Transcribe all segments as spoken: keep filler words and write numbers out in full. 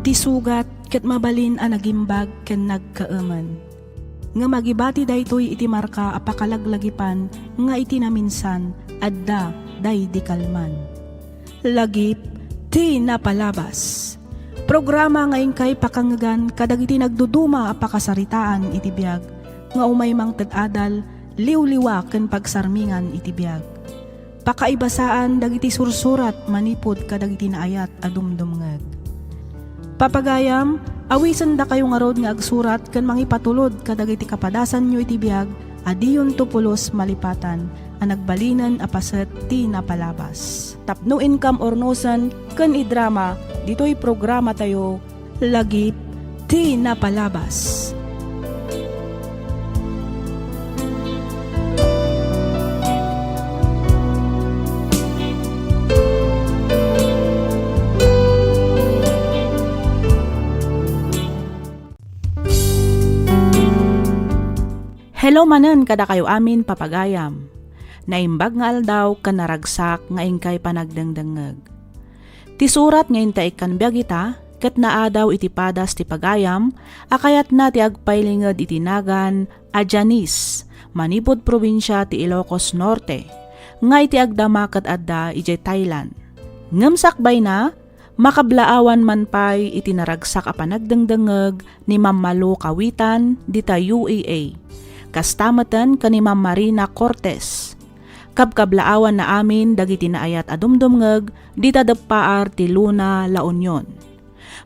Ti sugat ket mabalin a nagimbag ken nagkaemen. Ngem agibati daytoy iti marka a pakalaglagipan nga iti naminsan adda daydi kalman. Lagip ti napalabas. Programa nga inkay pakangngegan kadagiti nagduduma a pakasaritaan iti biag nga umay mangted adal, liwliwa ken pagsarmingan iti biag. Pakaibasaan dagiti sursurat manipud kadagiti naayat a dumdumngeg. Papagayam, awisendakayo ngarud nga agsurat ken mangipatulod kadagiti kapadasanyo iti biag a diyonto pulos malipatan a nagbalinen a paset ti napalabas. Tapno inkam urnosen ken idrama ditoy programatayo, Lagip ti Napalabas. Hello manen kadakayo amin, papagayam. Naimbag nga aldaw ken naragsak nga inkay panagdengdengngeg. Ti surat nga inta ikkan biag ita, ket naadaw iti padas ti pagayam a kayatna ti agpailinged iti nagan a Janice, manipud probinsia ti Ilocos Norte, nga iti agdama ket adda idiay Thailand. Ngem sakbayna, makablaawan man pay iti naragsak a panagdengdengngeg ni Ma'am Malu Kawitan dita U A E. Kasta meten ken ni Ma'am Marina Cortez. Kabkablaawanna amin dagiti naayat a dumdumngeg dita deppaar ti Luna, La Union.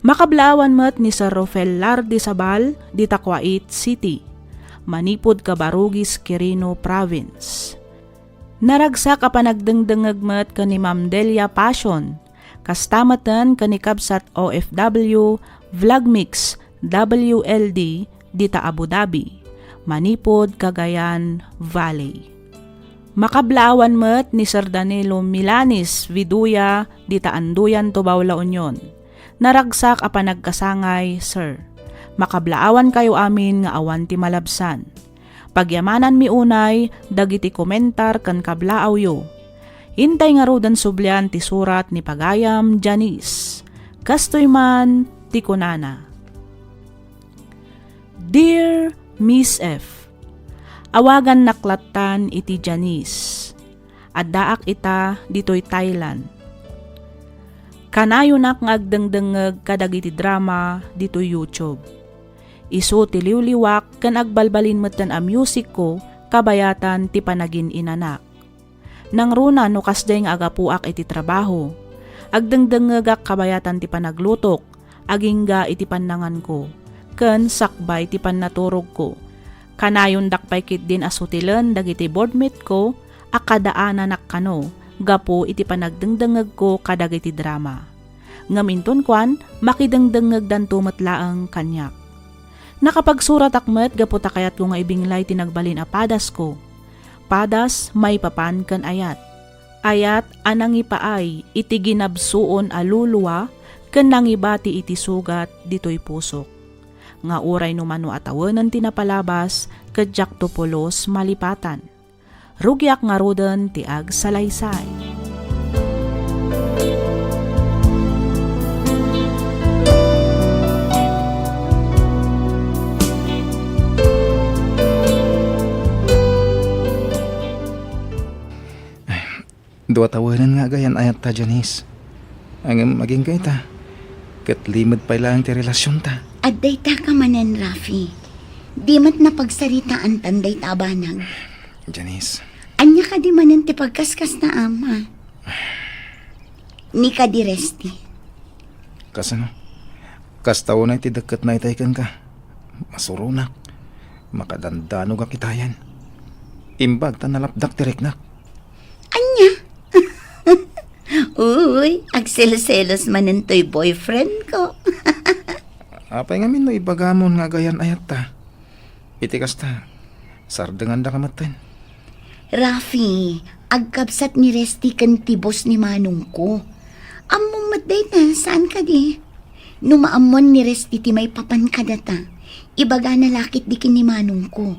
Makablaawan met ni Sir Rofel Lardizabal dita Kuwait City, manipud Cabarugis, Quirino Province. Naragsak a panagdengdengngeg met ken ni Ma'am Delia Passion, kasta meten ken ni kabsat O F W Vlogmix W L D dita Abu Dhabi, manipud Cagayan Valley. Makablaawan met ni Sir Danilo Milanis Viduya dita Anduyan, Tubao, La Union. Naragsak a panagkasangay, sir. Makablaawankayo amin nga awan ti malabsan. Pagyamananmi unay dagiti komentar ken kablaawyo. Intay ngaruden sublian ti surat ni pagayam Janice. Kastoy man ti kunana. Dear Miss F, awagannak lattan iti Janice. Addaak ita ditoy Thailand. Kanayonak nga agdengdengngeg kadagiti drama ditoy YouTube. Isu ti liwliwak ken agbalbalin metten a musicko kabayatan ti panagin-inanak. Nangruna no kasdiay nga agapuak iti trabaho. Agdengdengngegak kabayatan ti panaglutok, agingga iti pannanganko, ken sakbay ti pannaturogko. Kanayondak pay ketdin a sutilen dagiti boardmate ko a kadaananak kano gapu iti panagdengdengngegko kadagiti drama. Ngem inton kuan, makidengdengngegdanto met laeng kaniak. Nakapagsuratak met gapu ta kayatko nga ibinglay ti nagbalin a padasko. Padas maipapan ken ayat. Ayat a nangipaay iti ginabsuon a luluwa ken nangibati iti sugat ditoy pusok. Nga uray no mano a tawenen ti napalabas, ket diakto pulos malipatan. Rugiak ngaruden ti agsalaysay. Dua tawenen nga agayan-ayatta, Janice. Ngem agingga ita, ket limed pay laeng ti relasionta. Adda ita ka manen, Rafi. Di met napagsaritaantan dayta a banag. Janice. Ania kadi manen ti pagkaskasnaam, ha? Ni kadi Resty. Kasano? Kasta unay ti dekketna itay kenka. Masuronak. Makadandanogak itayen. Imbag ta nalapdak ti riknak. Ania? Uy, agselos-selos manen toy boyfriend ko. Apay ngamin no ibagamon nga agayan-ayatta? Iti kasta, sardengandaka metten. Rafi, agkabsat ni Resty ken ti boss ni manongko. Ammom met dayta, saan kadi? No maammuan ni Resty ti maipapan kadata, ibagana la ketdi ken ni manongko.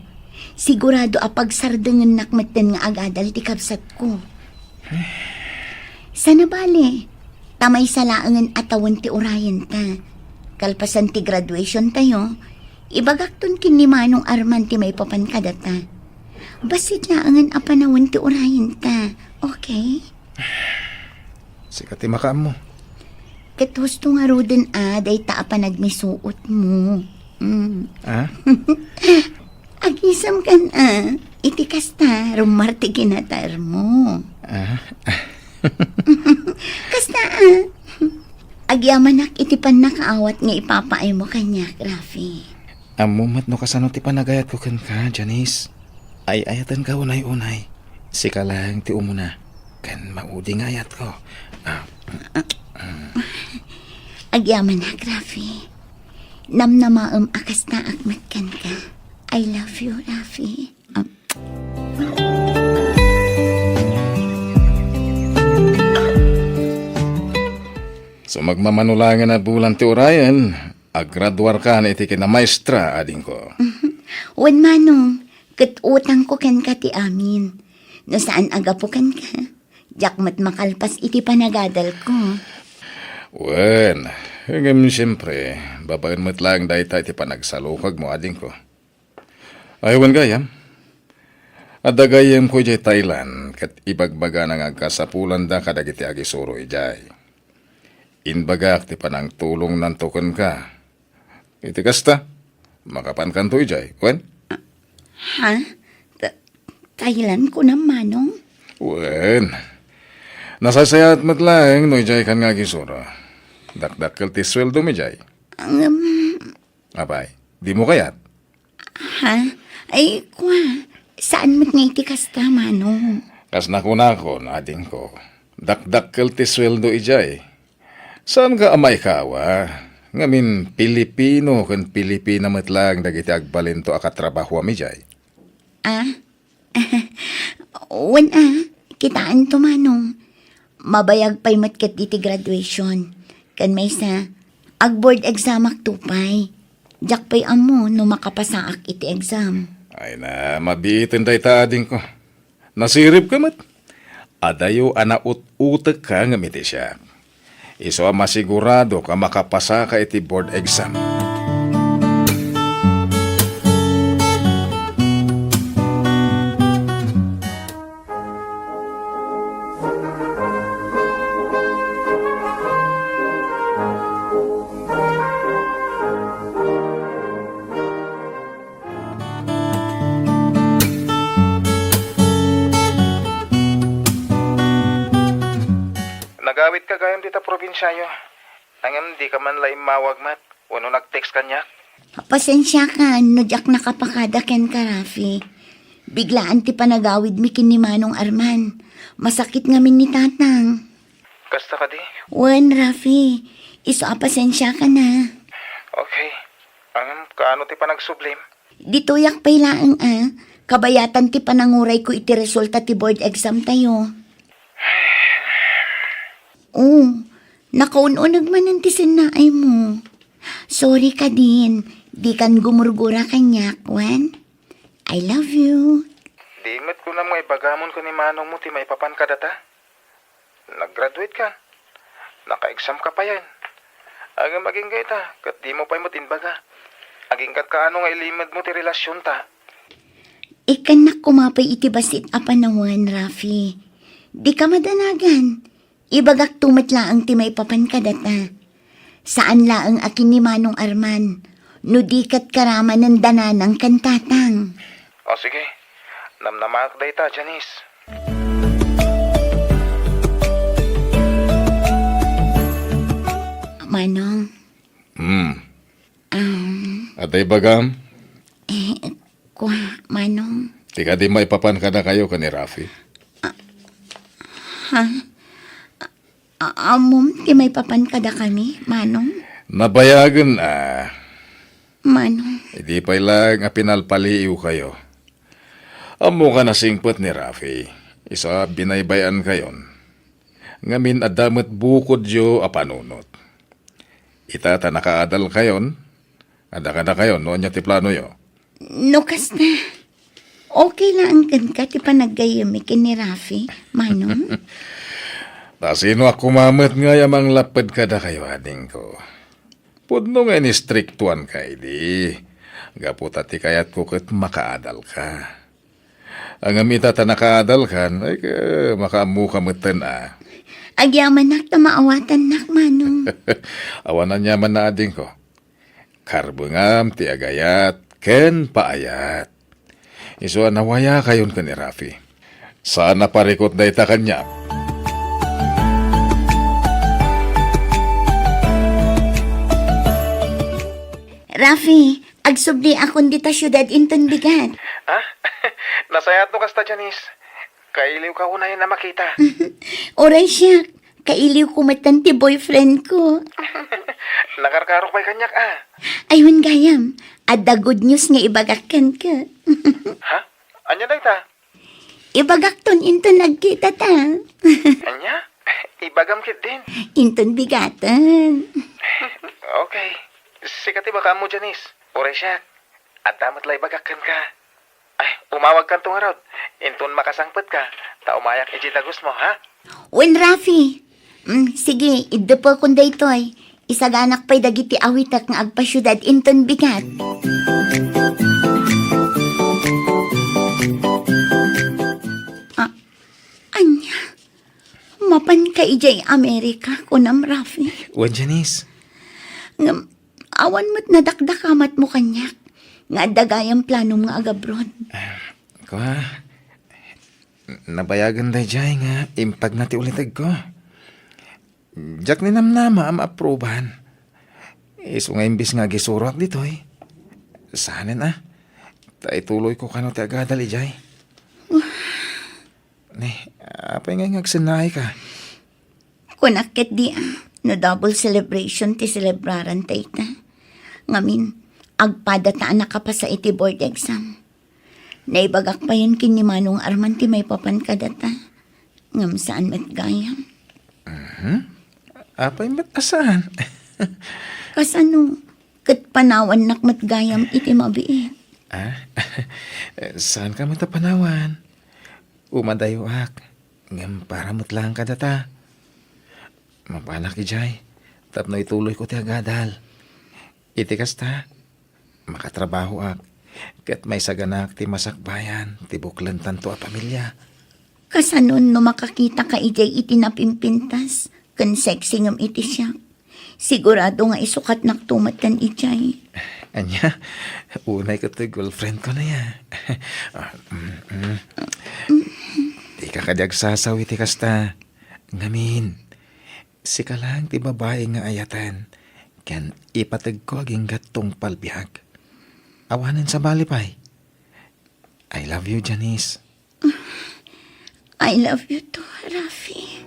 Sigurado a pagsardengennak metten nga agadal ti kabsatko. Sana bale, ta maysa laengen a tawen ti urayenta. Kalpasan ti graduation tayo, ibagakton ken ni Manong Arman ti maipapan kadata. Bassit laengen a panawen ti urayenta, okay? Sika ti makaammo. Ket husto ngaruden a dayta a panagmisuotmo. Mm. Ah? Agisamkan a, iti kasta, rummar ti kinatarmo. Ah? Kasta a, agyamanak iti pannakaawat nga ipapaaymo kaniak, Rafi. Ammo met no kasano ti panagayatko kenka, Janice. Ay-ayatenka unay-unay. Sika laeng ti umuna. Ken maudi nga ayatko. Ah. Agyamanak, Rafi. Namnamaem a kastaak met kenka. I love you, Rafi. Ah. So, magmamano laengen a bulan ti urayen, agraduarkan iti kinamaestra, adingko. Wen, Manong, ket utangko kenka ti amin. No saan a gapu kenka, diak met makalpas iti panagadalko. Wen, ngem siempre, babaen met laeng dayta iti panagsalukagmo, adingko. Ay, wen gayam. Adda gayyemko idiay Thailand, ket ibagbagana nga agkasapulanda kadagiti agisuro idiay. Inbagak ti panangtulongnanto kenka. Iti kasta, makapankanto idiay, wen? Ha? Ta-, Thailand kunam, Manong? Wen. Nasaysayaat met laeng no idiay kan nga agisuro. Dakdakkel ti sueldom idiay. Ngem, Apay, dimo kayat? Ha? Ay, kua, saan met nga iti kasta, Manong? Kas nakunakon, adingko, dakdakkel ti sueldo idiay. Saanka a maikawa, ngamin Pilipino ken Pilipina met laeng dagiti agbalinto a katrabahoam idiay. Ah? Wen a, kitaanto, Manong. Mabayag pay met ket iti graduation. Ken maysa, ag-board examakto pay. Diak pay ammo no makapasaak iti exam. Ay na, mabiiten dayta, adingko. Nasiribka met. Adayo a naut-utekka ngem iti siak. Isu a masiguradok a makapasaka iti board exam. Nagawidka gayam dita probinsiayo, ngem dika man la immawag met wenno nag-text kaniak? Pasensiakan no diak nakapakada kenka, Rafi. Biglaan ti panagawidmi ken ni Manong Arman. Masakit ngamin ni Tatang. Kasta kadi? Wen, Rafi. Isu a pasensiakan a. Okay. Ngem, kaano ti panagsublim? Ditoyak pay laeng a, kabayatan ti panangurayko iti resulta ti board exam tayo. Oh, nakaun-uneg manen ti sennaaymo. Sorry kadin, dikan gumurgura kaniak, wen? I love you. Di met kunam nga ibagamon ken ni manongmo ti maipapan kadata? Nag-graduate ka. Naka-exam ka payen. Ngem agingga ita, ket dimo pay met imbaga. Agingga't kaano nga ilimedmo ti relasionta? Ikkannak koma pay iti bassit a panawen, Rafi. Dika madanagan. Ibagakto met laeng ti maipapan kadata. Saan laeng a ken ni Manong Arman, no di ket karamanen da nanang ken tatang. O, sige. Namnamaek dayta, Janice. Manong. Hmm. Um. Adda ibagam? Eh, kua, Manong. Ti kadi maipapan kadakayo ken ni Rafi? Ah, ha? A-, ammom ti maipapan kadakami, Manong? Nabayagen a. Manong. Idi pay laeng a pinalpaliiwkayo. Ammok a nasingpet ni Rafi, isu a binaybay-ankayon. Ngamin, adda met bukodyo a panunot. Ita ta nakaadalkayon, adda kadakayon no ania ti planoyo. No kasta, okay laeng kenka ti panaggayyemmi ken ni Rafi, Manong? Ta sino a kumamet ngay a manglapped kadakayo, adingko? Pudno nga inistriktuanka idi, gapu ta ti kayatko ket makaadalka. Ngem ita ta nakaadalkan, ay, ka-, makaammoka metten a. Agyamanak ta maawatannak, Manong. Awan aniaman na adingko. Karbengam ti agayat ken paayat. Isu a nawayakayon ken ni Rafi. Saan a parikut dayta kaniak. Rafi, agsubliakon dita siudad inton bigat. Ah? Nasayaat no kasta, Janice. Kailiwka unay a makita. Uray siak, kailiwko metten ti boyfriend ko. Nakarkarok pay kaniak, ah. Ay, wen gayam, adda good news nga ibagak kenka. Ha? Ania dayta? Ibagakton inton nagkitata. Ania? Ibagam ketdin? Inton bigaten. Okay. Sika ti makaammo, Janice. Uray siak, adda met la ibagak kenka. Ay, umawagkanto ngarud. Inton makasangpetka, ta umayak idiay dagusmo, ha? Wen, Rafi. Mm, sige, iddepekon daytoy. Isaganak pay dagiti awitek nga agpasiudad inton bigat. Ah, ania? Mapanka idiay Amerika, kunam, Rafi? Wen, Janice. Ngem, awan met nadakdakamatmo kaniak nga adda gayam planom nga agabroad. Ah, kua, nabayagen daydiay nga impagna ti ulitegko. Diak ninamnama a maaprubahan. Isu nga imbes nga agisuroak ditoy, saanen a, ta ituloyko kano ti agadal idiay. Ni, apay ngay nga agsennaayka? Kunak ketdi a, no double celebration ti selebraran dayta. Ngamin, agpadata a nakapasa iti board exam. Naibagak payen ken ni Manong Arman ti maipapan kadata. Ngem saan met gayam. Mhm. Apay met a saan? Kasano? Ket panawannak met gayam iti mabiit. Ah? Saanka met a panawan. Umadayoak. Ngem para met laeng kadata. Mapanak idiay tapno ituloyko ti agadal. Iti kasta, makatrabahoak, ket maisaganaak ti masakbayan ti buklentanto a pamilia. Kasanon no makakitaka idiay iti napimpintas ken sexy ngem iti siak? Sigurado nga isukatnakto metten idiay. Ania? Unay ket toy girlfriendko na ya. Ah, mm, mm. Dika kadi agsasaw iti kasta. Ngamin, sika laeng ti babai nga ayaten ken ipategko agingga tungpal biag. Awanen sabali pay. I love you, Janice. I love you too, Rafi.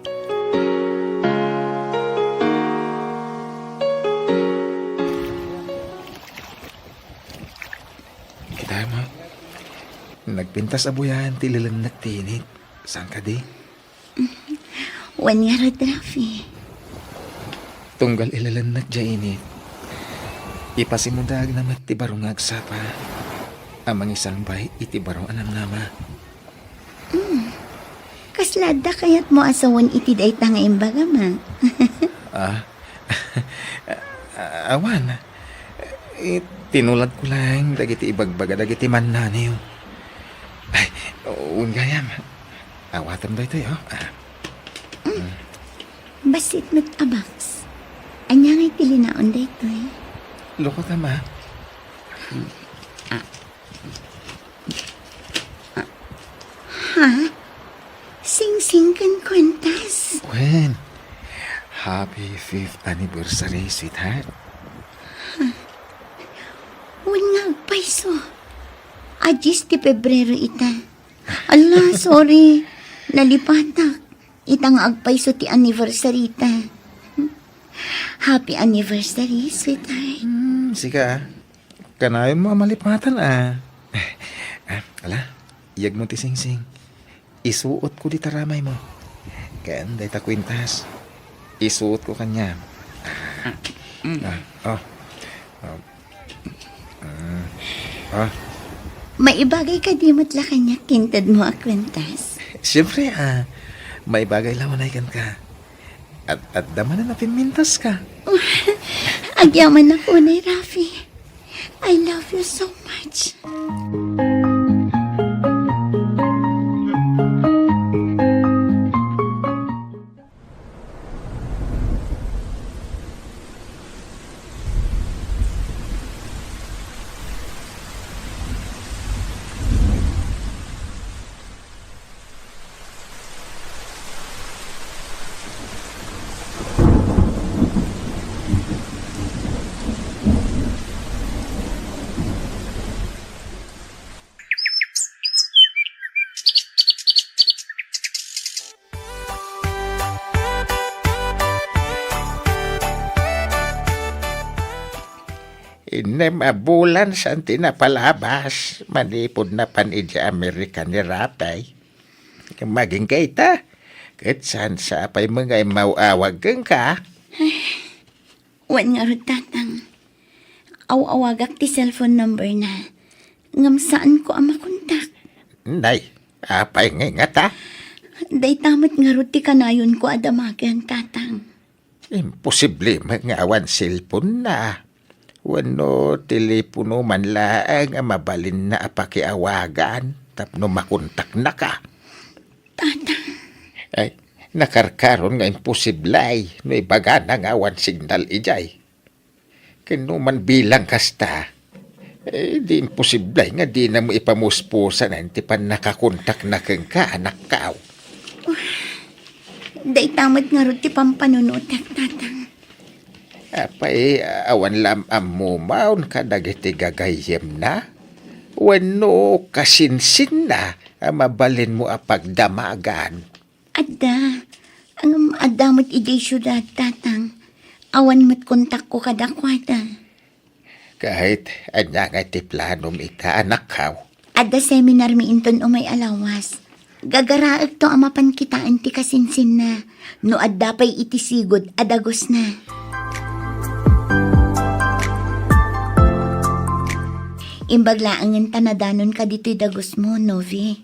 Kita mo, nagpintas a buyan ti ililennek ti init. Saan kadi? Wen ngarud, Rafi. Tunggal ililennek diay init, ipasimudaagna met ti baro nga agsapa a mangisalbay iti baro a namnama. Mm. Kasla adda kayatmo a sawen iti dayta nga imbagam, a? Ah? Awan. Eh, tinuladko laeng dagiti ibagbaga dagiti mannaniw. Ay, wen gayam. Awatem daytoy, oh. Ah. Mm. Bassit met a box. Ania ngay ti linaon daytoy? Lukot, ama. Ah. Ah. Ha? Singsing ken kuentas? Wen. Happy fifth anniversary, sweetheart. Ha? Wen nga agpayso. A dies ti Pebrero ita. Ala, sorry. Nalipatak. Ita nga agpayso ti anniversary ta. Happy anniversary, sweetheart. Hmm, sika, ah. Kanayonmo a malipatan, ah. Ah, ala, iyegmo ti singsing. Isuotko dita ramaymo. Ken dayta kuentas. Isuotko kaniam. Ah, mm. Ah, oh. Ah, mm. Ah. Maibagay kadi met la kaniak ti intedmo a kuentas? Siempre, ah. Maibagay la unay kenka. At, adda manen a pimmintaska. Agyaman ako ni Rafi. I love you so much. Innem a bulan saan ti napalabas manipud napan idiay Amerika ni Rafi. Agingga ita, ket saan sa pay met nga immaw-awag kenka? Wen ngarud, Tatang. Aw-awagak ti cellphone number na. Ngem saanko a makontak. Nay, apay ngay ngata? Dayta met ngarud ti kanayonko a damagen, Tatang. Imposible met nga awan cellphone na. Wenno telepono man laeng a mabalinna a pakiawagan tapno makontaknaka. Tatang. Ay, nakarkaron nga imposible no ibagana nga awan signal idiay. Ken no man bilang kasta, eh, di imposible nga dinam ipamuspusan ti pannakakontakna kenka, anakko. Dayta met ngarud ti pampanunotek, Tatang. Apay, awan la am-ammom kadagiti gagayyemna? Wenno kasinsinna a mabalinmo a pagdamagan? Adda. Ngem adda met idiay siudad, Tatang. Awan met kontakko kadakuada. Ket ania ngay ti planom ita, anakko? Adda seminarmi inton umay a lawas. Gagaraekto a mapan kitaen ti kasinsinna no adda pay iti sigud a dagusna. Imbag laengen ta nadanonka ditoy dagusmo, Novi.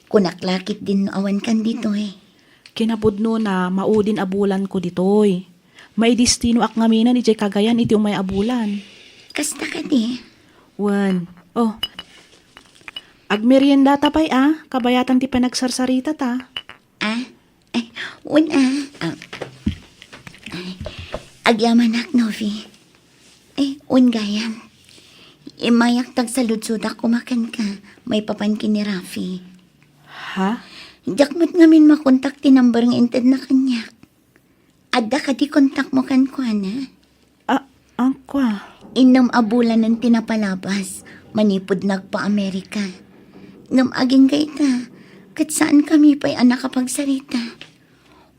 Kunak la ketdin no awankan ditoy. Kinapudnona, maudin a bulanko ditoy. Maidestinoak ngaminen idiay Cagayan iti umay a bulan. Kasta kadi? Wen. Oh. Agmeriendata pay a, kabayatan ti panagsarsaritata. Ah? Ay, wen a. Ah. Ay, agyamanak, Novi. Ay, wen gayam. Immayak ta agsaludsodak koma kenka, maipapan ken ni Rafi. Ha? Diak met ngamin makontak ti number nga intedna kaniak. Adda kadi kontakmo kenkuana? A-, angkua. Innem a bulanen ti napalabas manipud nagpa-Amerika. Ngem agingga ita, ket saankami pay a nakapagsarita.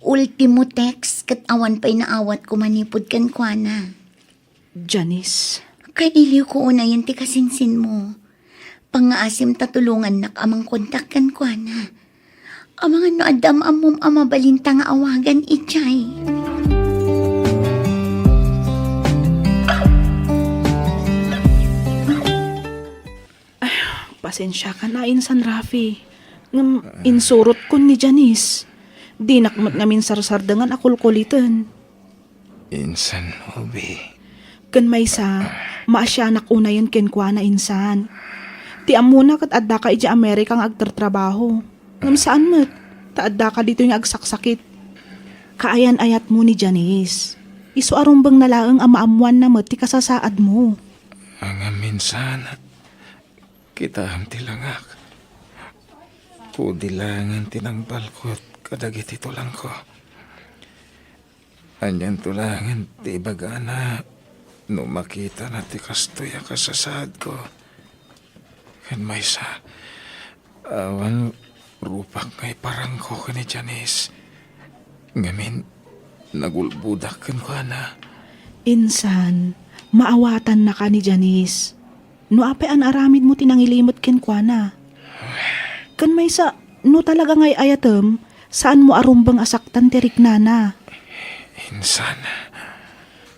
Ultimo text ket awan pay naawatko manipud kenkuana. Janice. Kailiwko unayen ti kasinsinmo. Pangngaasim ta tulongannak a mangkontak kenkuana. Amangan no adda am-ammom a mabalinta nga awagan idiay. Ay, pasensiakan a insan, Rafi. Ngem insurotkon ni Janice. Dinak met ngamin sarsardengan a kulkuliten. Insan, Novi. Ken maysa, maasianak unayen kenkuana insan. Ti ammona ket addaka idiay Amerika nga agtartrabaho. Ngem saan met, ta addaka ditoy nga agsaksakit. Kaayan-ayatmo ni Janice. Isu a rumbengna laeng a maammoanna met ti kasasaadmo. Ngem insan, kitaem ti langak. Pudi laengen ti nangbalkot kadagiti tulangko. Anianto laengen ti ibagana no makitana ti kastoy a kasasaadko? Ken maysa, awan rupak nga iparangko ken ni Janice. Ngamin, nagulbodak kenkuana. Insan, maawatannaka ni Janice. No apay a naaramidmo ti nangilimed kenkuana. Ken maysa, no talaga nga ay-ayatem, saanmo a rumbeng a saktan ti riknana. Insan.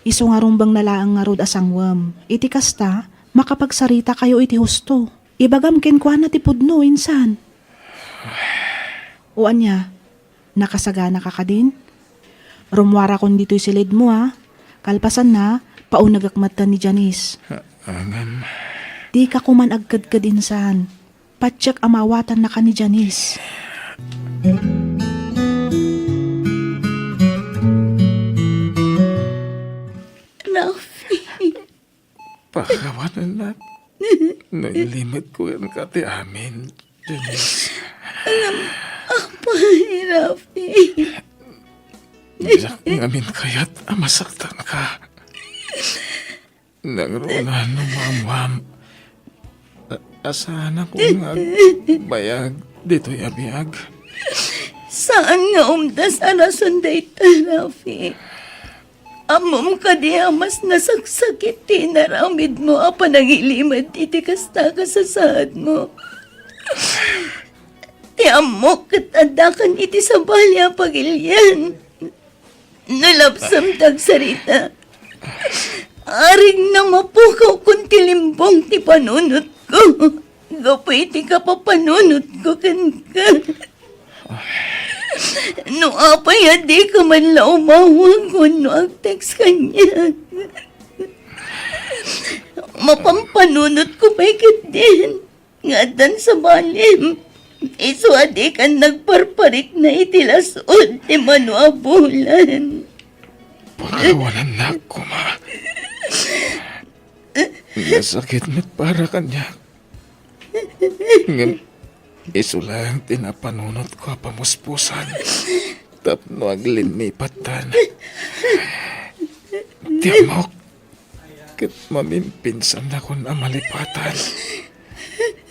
Isu nga rumbengna laeng ngarud a sangwem. Iti kasta, makapagsaritakayo iti husto. Ibagam kenkuana ti pudno, insan. O ania, nakasaganaka kadin? Rummuarakon ditoy silidmo, a. Kalpasanna, Paunegek met ni Janice. Ngem, dika koman agkedked insan. Patiek a maawatannaka ni Janice. Rafi. Pakawanennak no inlimedko kenka ti amin, Janice. Apay, Rafi. Diak ngamin kayat a masaktanka. Nangruna no maammoam a, a saanakon nga agbayag ditoy a biag. Saan nga umdas a rason dayta, Rafi? Ammom kadi a mas nasaksakit ti inaramidmo a panangilimed iti kasta a kasasaadmo? Ti ammok ket addakan iti sabali a pagilian. No lapsam ti agsarita, arig na mapukawkon ti limbong ti panunotko gapu iti kapapanunotko kenka. No apay a dika man la umawag wenno agtext kaniak, mapampanunotko pay ketdin nga addan sabalim, isu a dikan nagparparikna iti las-ud ti mano a bulan. Pakawanennak koma. Nasakit met para kaniak. Ngem isu laeng ti napanunotko a pamuspusan tapno aglinnipattan. Ti ammok, ket mamimpinsannakon a malipatan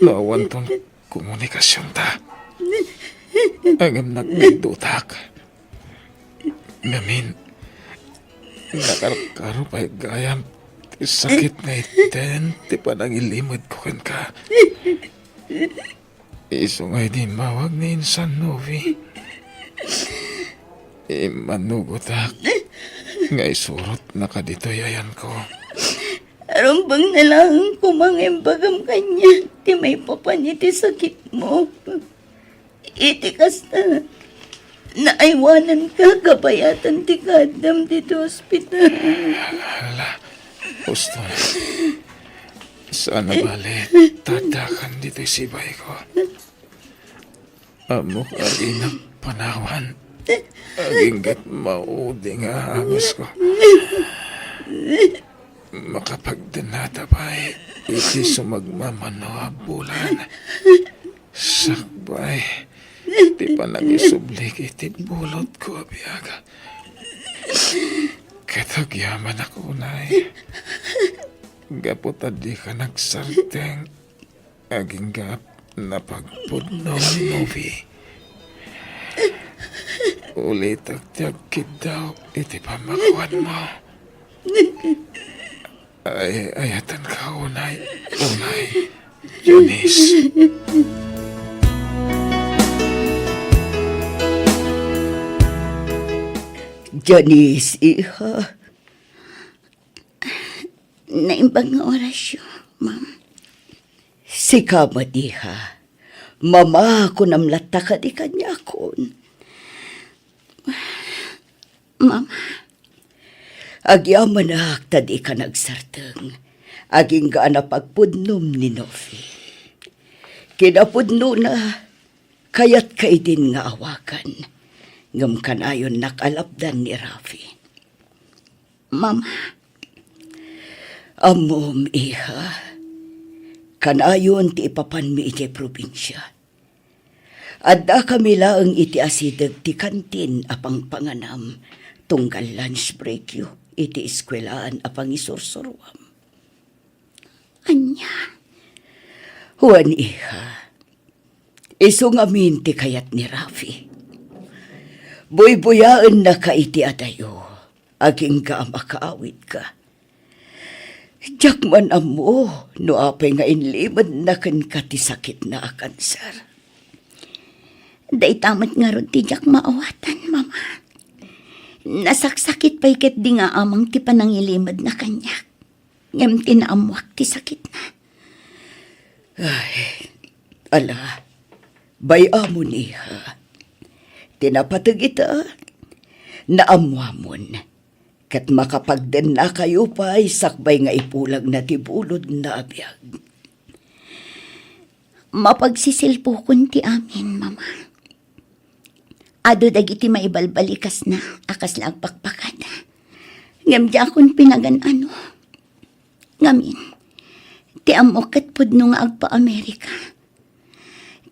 no awanton komunikasionta. Ngem nagbidutak. Ngamin, nakarkaro pay gayam ti sakit nga iten ti panangilimedko kenka. Isu nga idi immawag ni Insan Novi, immanugotak nga isurotnaka ditoy ayanko. Rumbeng na laeng koma nga imbagam kaniak ti maipapan iti sakitmo. Iti kasta, naaywananka kabayatan ti kaaddam ditoy ospital. Ala, husto. Saan a bale, tadakan ditoy sibayko. Ammok a dinak panawan. Agingga't maudi nga angusko. Makapagdennata pay iti sumagmamano a bulan. Sakbay ti panangisublik iti bulotko a biag. Ket agyamanak unay, gapu ta dika nagsarteng. Agingga napagpudno ni Novi. Ulitek ti agkiddaw iti pammakuanmo. Ay, ayatenka unay, unay, Janice. Janice, iha. Naimbag nga orasyo, Ma'am. Sika met, iha. Mama, kunam latta kadi kaniakon. Mama. Agyamanak ta dika nagsarteng. Agingga a napagpudnom ni Novi. Kinapudnona, kayatka idin nga awagan. Ngem kanayonnak a lapdan ni Rafi. Mama, ammom, iha, kanayon ti ipapanmi idiay probinsia. Addakami laeng iti asideg ti kantin a pangpanganam tunggal lunch breakyo iti eskuelaan a pangisursuroam. Ania? Wen, iha. Isu ngamin ti kayat ni Rafi. Buybuyaennaka iti adayo, agingga a makaawidka. Diak man ammo no apay nga inlimedna kenka ti sakitna a kanser. Dayta met ngarud ti diak maawatan, Mama. Nasaksakit pay ketdi nga amang ti panangilimedna kaniak. Ngem ti naammoak ti sakitna. Ay, ala, bay-amon, iha. Ti napateg ita, naammoamon. ket makapagdennakayo pay sakbay nga ipulagna ti bulodna a biag. Mapagsisilpukon ti amin, Mama. Adu dagiti maibalbalikasna a kasla agpakpakada. Ngem diakon pinagan-ano. Ngamin, ti ammok ket pudno nga agpa-Amerika.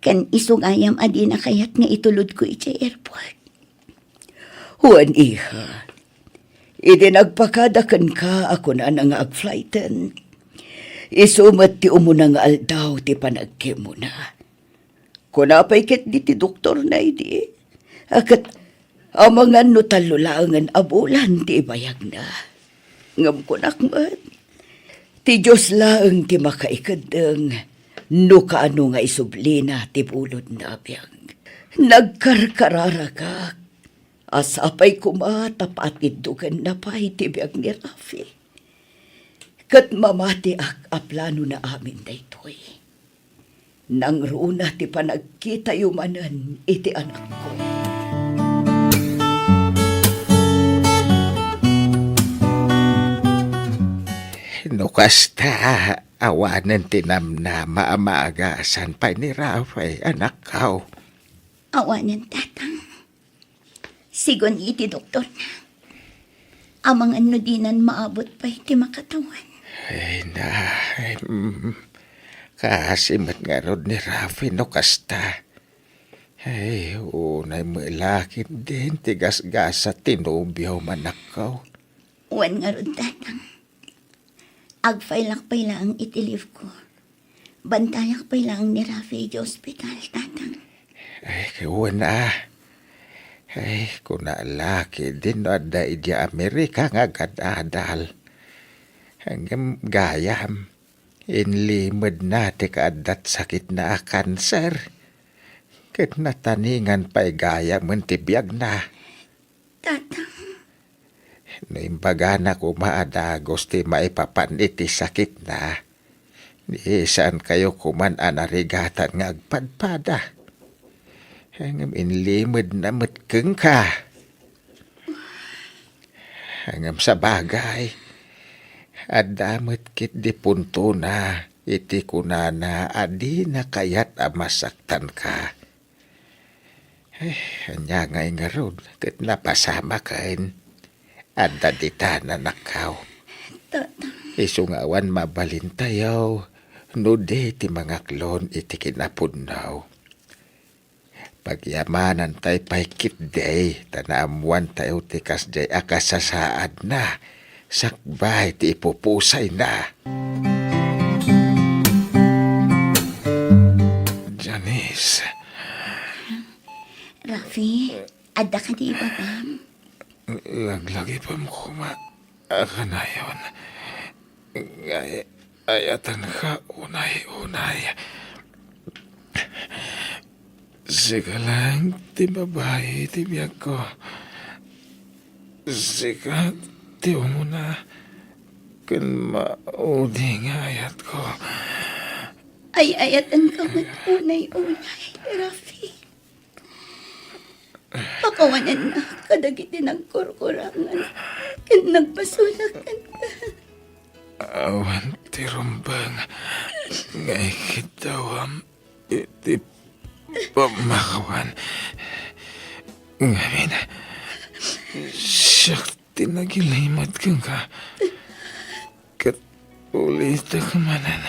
Ken isu gayam a dina kayat nga itulodko idiay airport. Wen, iha, idi nagpakada kenka a kunana nga agflighten, isu met ti umuna nga aldaw ti panagkemona. Kuna pay ketdi ti doktorna idi, a ket amangan no tallo laengen a bulan ti ibayagna. Ngem kunak met, ti Dios laeng ti makaikeddeng no kaano nga isublina ti bulodna a biag. Nagkarkararagak a sapay koma ta paatiddokenna pay ti biag ni Rafi. Ket mamatiak a planona amin daytoy. Nangruna ti panagkitayo manen iti anakko. No kasta, awanen ti namnama a maagasan pay ni Rafi, anakko. Awanen, Tatang. Sigun iti doktorna, amangan no dinan maabut pay ti makatawen. Ay na, ay, mm. Kaasi met ngarud ni Rafi no kasta. Ay, unay met la ketdin ti gasgasat ti nobiom, anakko. Wen ngarud, Tatang. Agfailak pay laeng iti leave ko. Bantayak pay laeng ni Rafi iti ospital, Tatang. Ay, wen a. Ay, kuna la ketdin no adda idiay Amerika nga agad-adal. Ngem gayam, inlimedna ti kaaddat sakitna a kanser. Ket nataningan pay gayamen ti biagna. Tatang. No imbagana koma a dagus ti maipapan iti sakitna, ni saankayo koman a narigatan nga agpadpada. Ngem inlimedna met kenka. Ngem sabagay, adda met ketdi puntona iti kunana a dina kayat a masaktanka. Eh, ania ngay ngarud ket napasamaken? Adda ditan, anakko. Tatang. Isu nga awan mabalintayo no di ti mangaklon iti kinapudno. Pagyamanantay pay ketdi ta naammoantayo ti kasdiay a kasasaadna sakbay ti ipupusayna. Janice. Rafi, adda kadi ibagam? Laglagipem koma a kanayon. Ay, ayatenka unay-unay. Sika laeng ti babai ti biagko. Sika ti umuna ken maudi nga ayatko. Ay-ayatenka met unay-unay, Rafi. Pakawanennak kadagiti nagkurkurangan ken nagbasolak kenka. Awan ti rumbeng nga ikiddawam iti pammakawan. Ngamin, siak ti nagilimed kenka. Ket ulitek manen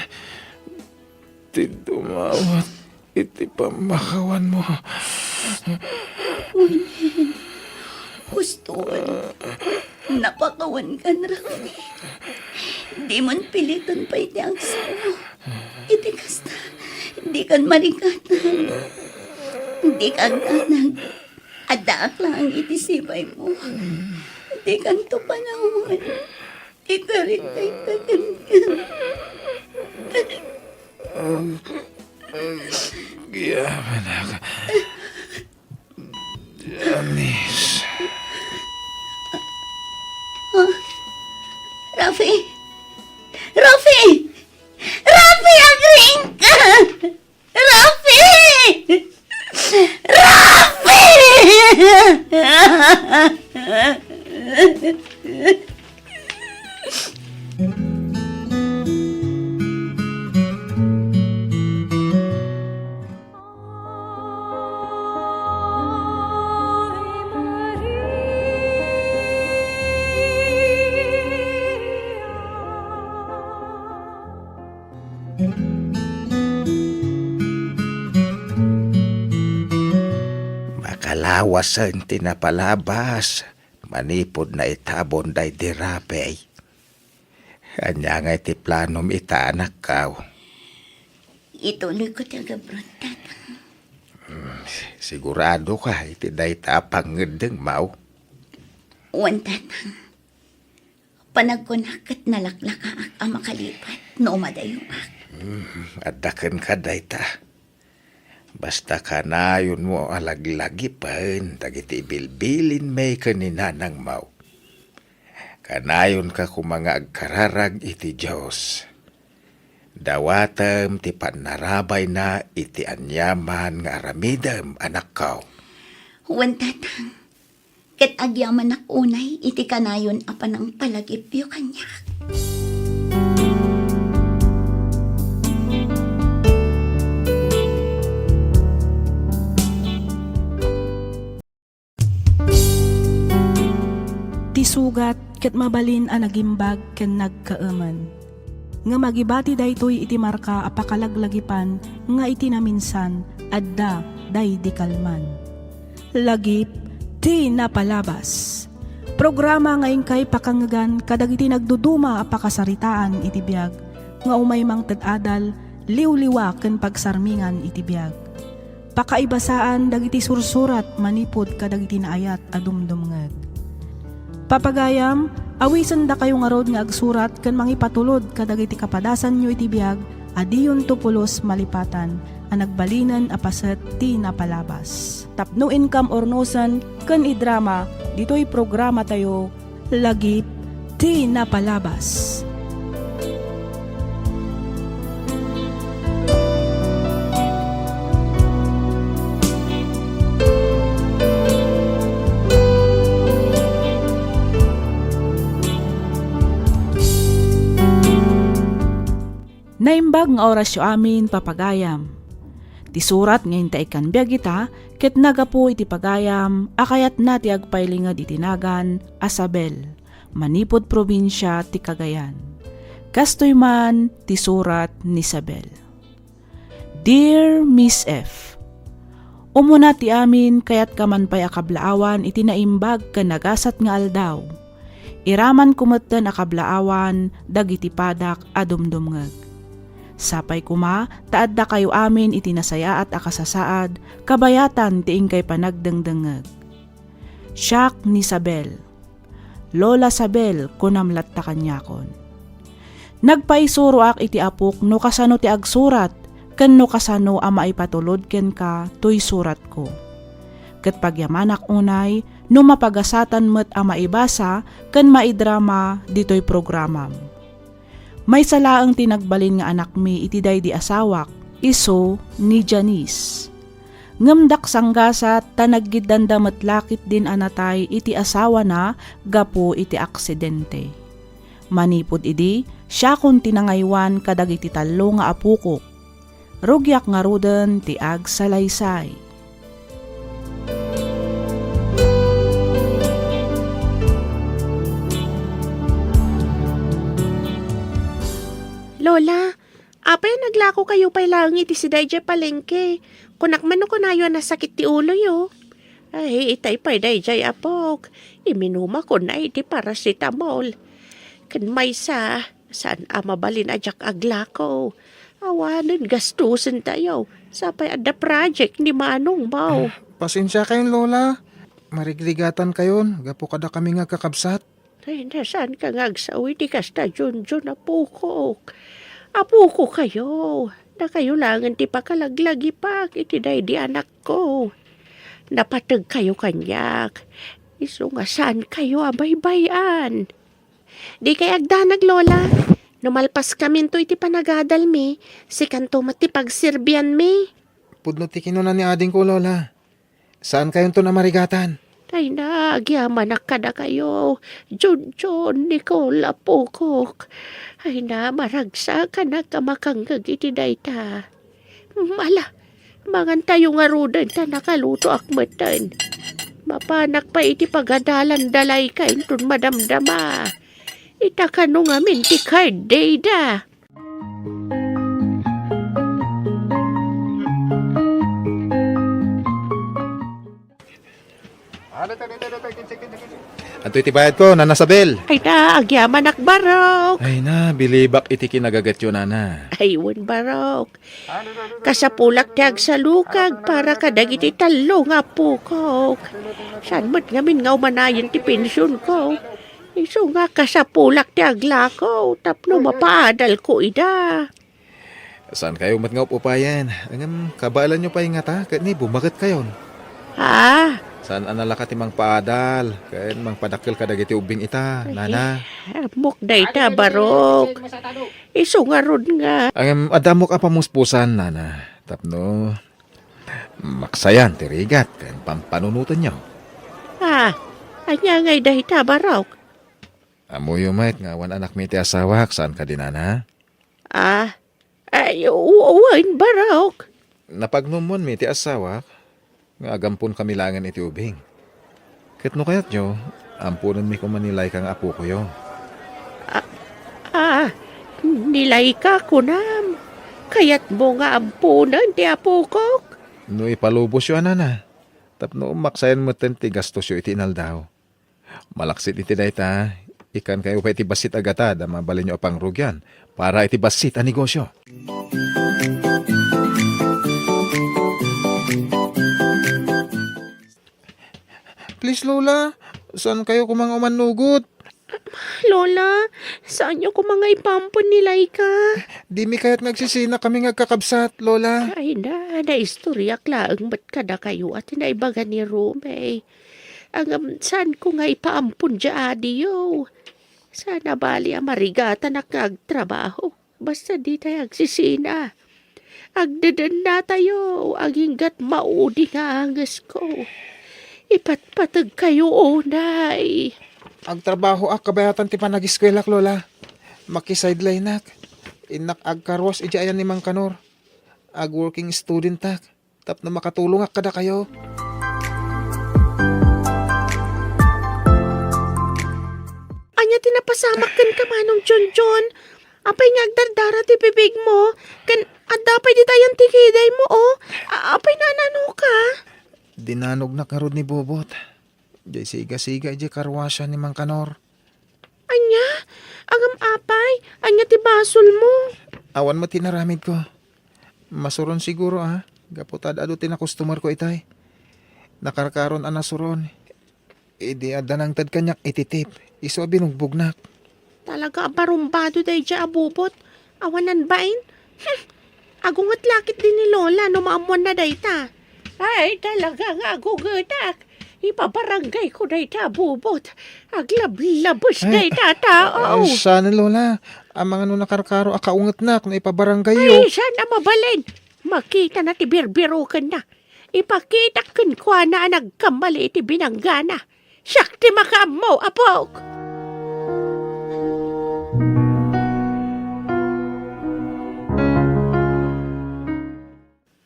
ti dumawat iti pammakawanmo. Wen, huston, napakawankan, Rafi. Dimon piliton pay ti agsao. Iti kasta, dikan marigatan. Dika agdanag. Addaak laeng iti sibaymo. Dikanto panawan. Ikarik dayta kenka. Agyamanak. Janice. Ah, Rafi! Rafi! Rafi, agriingka! Rafi! Rafi! awasen ti napalabas manipud naitabon daydi Rafael. Ania ngay ti planom ita, anakkaw? Ituloyko ti agabron, Tatang. Hmm, siguradoka iti dayta a pangngeddengmaw? Wen, Tatang. Panagkunak ket nalaklakaak a makalipat no umadayoak. Hmm, adda kenka dayta. Basta kanayonmo a laglagipen dagiti ibilbilinmi ken ni nanangmaw. Kanayonka koma nga agkararag iti Dios. Dawatem ti pannarabayna iti aniaman nga aramidem, anakko. Wen, Tatang. Ket agyamanak unay iti kanayon a panangpalagipyo kaniak. Ti sugat ket mabalin a nagimbag ken nagkaemen. Ngem agibati daytoy iti marka a pakalaglagipan nga iti naminsan adda daydi kalman. Lagip ti napalabas. Programa nga inkay pakangegan kadagiti nagduduma a pakasaritaan iti biag nga umay mangted adal, liwliwa ken pagsarmingan iti biag. Pakaibasaan dagiti sursurat manipud kadagiti naayat a dumdumngeg. Papagayam, awisendakayo ngarud nga agsurat ken mangipatulod kadagiti kapadasanyo iti biag a diyonto pulos malipatan a nagbalinen a paset ti napalabas. Tapno inkam urnosen ken idrama ditoy programatayo, Lagip ti Napalabas. Naimbag nga orasyo amin, papagayam. Ti surat nga inta ikkan biag ita ket nagapu iti pagayam a kayatna ti agpailinged iti nagan a Sabel, manipud probinsia ti Cagayan. Kastoy man ti surat ni Sabel. Dear Miss F, Umuna ti amin, kayatka man pay a kablaawan iti naimbag ken nagasat nga aldaw. Iramanko metten a kablaawan dagiti padak a dumdumngeg. Sapay koma ta addakayo amin iti nasayaat a kasasaad kabayatan ti inkay panagdengdengngeg. Siak ni Sabel. Lola Sabel, kunam latta kaniakon. Nagpaisuroak iti apok no kasano ti agsurat ken no kasano a maipatulod kenka toy suratko. Ket pagyamanak unay no mapagasatan met a maibasa ken maidrama ditoy programam. Maysa laeng ti nagbalin nga anakmi iti daydi asawak, isu ni Janice. Ngem daksanggasat ta naggiddanda met la ketdin a natay iti asawana gapu iti aksidente. Manipud idi, siakon ti nangaywan kadagiti tallo nga apokok. Rugiak ngaruden ti agsalaysay. Lola, apay a naglakokayo pay laeng iti sida idiay palengke? Kunak man no kunayo a nasakit ti uloyo. Ay, itay pay daydiay, apok. Iminumakon iti paracetamol. Ken maysa, saan a mabalin a diak aglako. Awanen gastosentayo. Sapay adda project ni manongmo. Pasensiakayon, Lola. Marigrigatankayon gapu kadakami nga agkakabsat. Ay, na, saanka nga agsao iti kasta, Junjun, apokok? Apokokayo, dakayo laengen ti pakalaglagipak iti daydi anakko. Napategkayo kaniak, isu nga saankayo a baybay-an. Dikay agdanag, Lola. No malpaskaminto iti panagadalmi, sikanto met ti pagserbianmi. Pudno ti kinuna ni adingko, Lola. Saankayonton a marigatan. Ay na, agyamanak kadakayo, Junjun, Nicole, apokok. Ay na, maragsakanak a makangngeg iti dayta. Ala, mangantayo ngaruden ta nakalutoak metten. Mapanak pay iti pagadalan dalayka inton madamdama. Ita kano ngamin ti card dayta. Adtoy ti bayadko, Nana Sabel. Ay na, agyamanak, Barok. Ay na, bilibak iti kinagagetyo, Nana. Ay, wen, Barok. Kasapulak ti agsalukag para kadagiti tallo nga appokok. Saan met ngamin nga umanayen ti pensionko? Isu nga kasapulak ti aglako tapno mapaadalko ida. Saankayo met nga up-upayen. Ngem kabaelanyo pay ngata ket ni bumaketkayon. Ah. Saan a nalaka ti mangpaadal ken mangpadakkel kadagiti ubbing ita, Nana? Ammok dayta, Barok. Isu ngarud nga. Ngem adda ammok a pamuspusan, Nana. Tapno maksayan ti rigat ken pampanunotenyo. Ah, ania ngay dayta, Barok? Ammoyo met nga awan anakmi ti asawak, saan kadi, Nana? Ah, ay, u-, wen, Barok. Napagnumonmi ti asawak nga agamponkami laengen iti ubing. Ket no kayatyo, amponenmi koma ni Laika nga apokoyo. Ah, ah, ni Laika, kunam? Kayatmo nga amponen ti apokok? No ipalubosyo a, Nana, tapno maksayan metten ti gastosyo iti inaldaw. Malaksid iti dayta, ikkankayo pay ti bassit a gatad a mabalinyo a pangrugian para iti bassit a negosyo. Please, Lola, saankayo koma nga umannugot? Lola, saanyo koma nga ipaampon ni Laika? Dimi kayat nga agsisina kami nga agkakabsat, Lola. Ay na, naistoriak laeng met kadakayo a ti naibaga ni Romeo. Ngem saanko nga ipaampon diay adiyo. Saan a bali a marigatanak nga agtrabaho. Basta ditay agsisina. Agdedennatayo, aginggat maudi nga angesko. Ipatpategkayo unay. Agtrabahoak kabayatan ti panagiskuelak, Lola. Makisideline-ak. Innak agkaruas idiay ayan ni Mangkanor. Ag-working student-ak. Tapno makatulongak kadakayo. Ania ti napasamak kenka, Manong Junjun? Apay nga agdardara ti bibigmo? Ken adda pay ditayan ti kidaymo, oh. A-, apay nananoka? Dinanognak ngarud ni Bobot. Diay sigasiga idiay karwasan ni Mangkanor. Ania? Ngem apay, ania ti basolmo? Awan met ti inaramidko. Masuron siguro, a, gapu ta ad-adu ti nakustomerko itay. Nakarkaron a nasuron. Idi adda nangted kaniak iti tip, isu a binugbognak. Talaga a barumbado daydiay a Bobot. Awanan bain? Hmm. Agunget la ketdi ni Lola no maammoanna dayta. Ay, talaga nga agungetak. Ipabarangayko dayta a Bobot. Aglablabes dayta a tao. Ay, saan, Lola. Amangan no nakarkaro a kaungetnak no ipabarangayyo. Ay, saan a mabalin? Makitana ti birbirokenna. Ipakitak kenkuana a nagkamali iti binanggana. Siak ti makaammo, apok!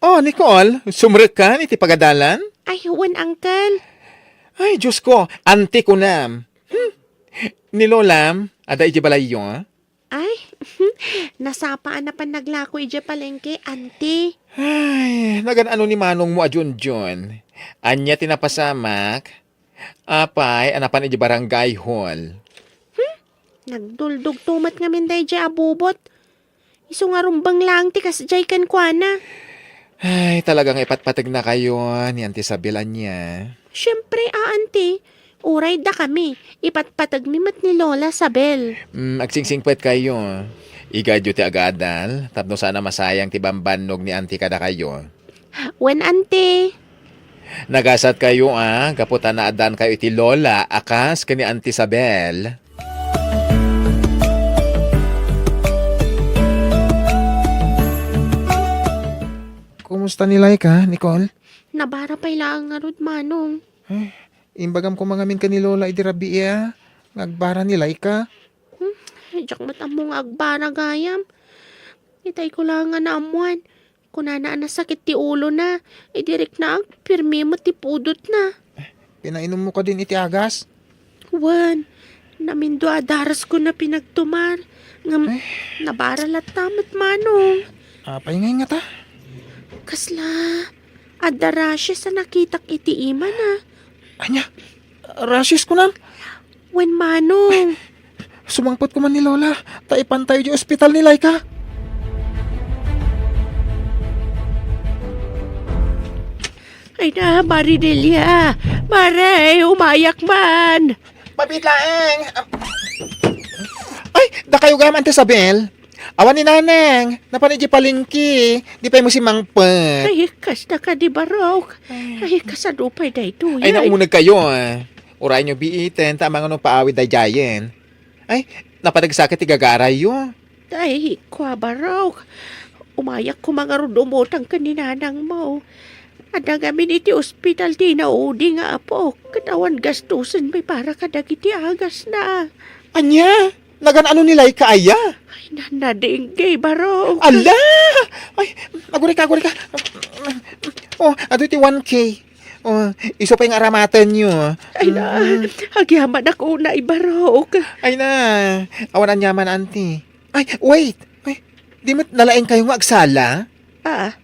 Oh, Nicole, sumrekkan iti pagadalan? Ay, wen, Uncle. Ay, Diyos ko, anti kunam. Hmm. Ni Lolam, adda iti balayyo, a? Ay, nasapa a napan naglako idiay palengke, anti. Ay, nagan-ano ni manongmo a Junjun? Ania ti napasamak? Apay a napan idiay barangay hall? Hmm? Nagduldugto met ngamin daydiay a Bobot. Isu nga rumbeng laeng ti kasdiay kenkuana. Ay, talaga nga ipatpategnakayo ni Auntie Isabel ania? Siempre, a, Auntie. Uray dakami, ipatpategmi met ni Lola Isabel. Mm, agsingsingpetkayo. Igayyo ti agadal, tapno saan a masayang ti bambannog ni Auntie kadakayo. Wen, Auntie. Nagasatkayo, a, gapu ta naaddaankayo iti Lola a kas ken ni Auntie Isabel. Kumusta ni Laika, Nicole? Nabara pay laeng ngarud, Manong. Eh, imbagam koma ngamin ken ni Lola idi rabii a nga agbara ni Laika. Hmm, diak met ammo nga agbara gayam. Itay ko laeng a naammuan. Kunana a nasakit ti ulona, idi riknaak, pirmi met ti pudotna. Pinainommo kadin iti agas? Wen, naminduadaras ko na pinagtumar, ngem Eh? nabara latta met manong. Apay ngay ngata? Kasla, adda rashes a nakitak iti imana. Ania? Rashes, kunam? Wen, manong. Sumangpet koma ni Lola, ta ipantayo idiay ospital ni Laika. Ay na, Maridelia. Mare, umayak man. Mabit laeng. Ay, dakayo gayam, Auntie Isabel. Awan ni Nanang, napan idiay palengke, di pay mo simangpet. Ay, kasta kadi, Barok. Ay. Ay, kasano pay daytoy? Ay, nauneg kayo, ah. Uray nyo biiten, ta amangan no paawid daydiayen. Ay, napan nagsakit ti gagarayyo. Ay, kua, Barok. Umayak koma ngarud umutang ken ni Nanang mo. Adda ngamin iti ospital ti inaudi nga apok, ket awan gastusen pay para kadagiti agasna. Ania? Nagan-ano ni Laika aya? Ay, na-, nadengge, Barok. Ala! Ay, agurayka, agurayka. Oh, adu iti one K. Oh, isu pay nga aramatenyo. Ay na, mm, agyamanak unay, Barok. Ay na, awan aniaman, Auntie. Ay, wait! Ay, di met nalaingkayo nga agsala? Ah,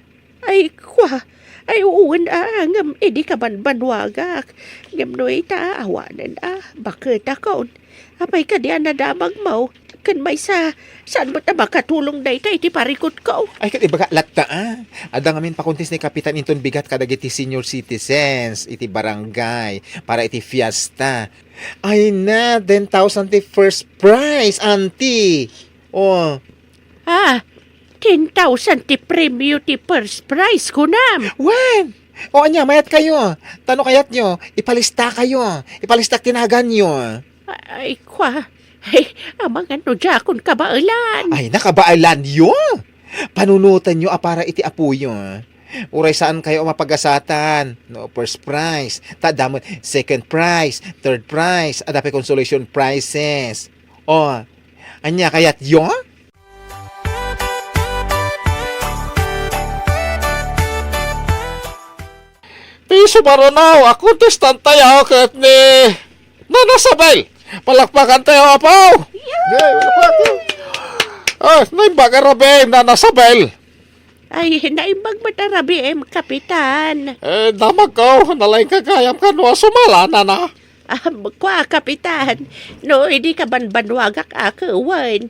ay, kua. Ay, wen, ah, ngem idi kabanbanwagak. Ngem no ita, awanen, ah, baketakon. Apay kadi a nadamagmo? Ken maysa, saan met a makatulong dayta iti parikutko? Ay, ket ibaga latta, ah. Adda ngamin pakuntis ni Kapitan inton bigat kadagiti senior citizens iti barangay para iti fiesta. Ay na, ten thousand ti first prize, Auntie. Oh. Ah, ten thousand ti premyo ti first prize, kunam? Wen! O ania, mayat kayo. Ta no kayatyo, ipalista kayo. Ipalistak ti naganyo. Ay, kua. Ay, amangan no diakon kabaelan. Ay, nakabaelanyo? Panunotenyo a para iti apoyo. Uray saan kayo a mapagasatan. No, first prize. Ta damot second prize, third prize, adda pay consolation prizes. O, ania kayatyo? Ti sumaruno a kontestantayo ket ni Nana Sabel. Palakpakantayo, Apo! Yay! Palakpak! Ah, naimbag a rabii, Nana Sabel. Ay, naimbag met a rabiim, Kapitan. Eh, damagko, nalaingka gayam kano a sumala, Nana. Ah, kua, Kapitan. No, idi kabanbanwagak a kewen.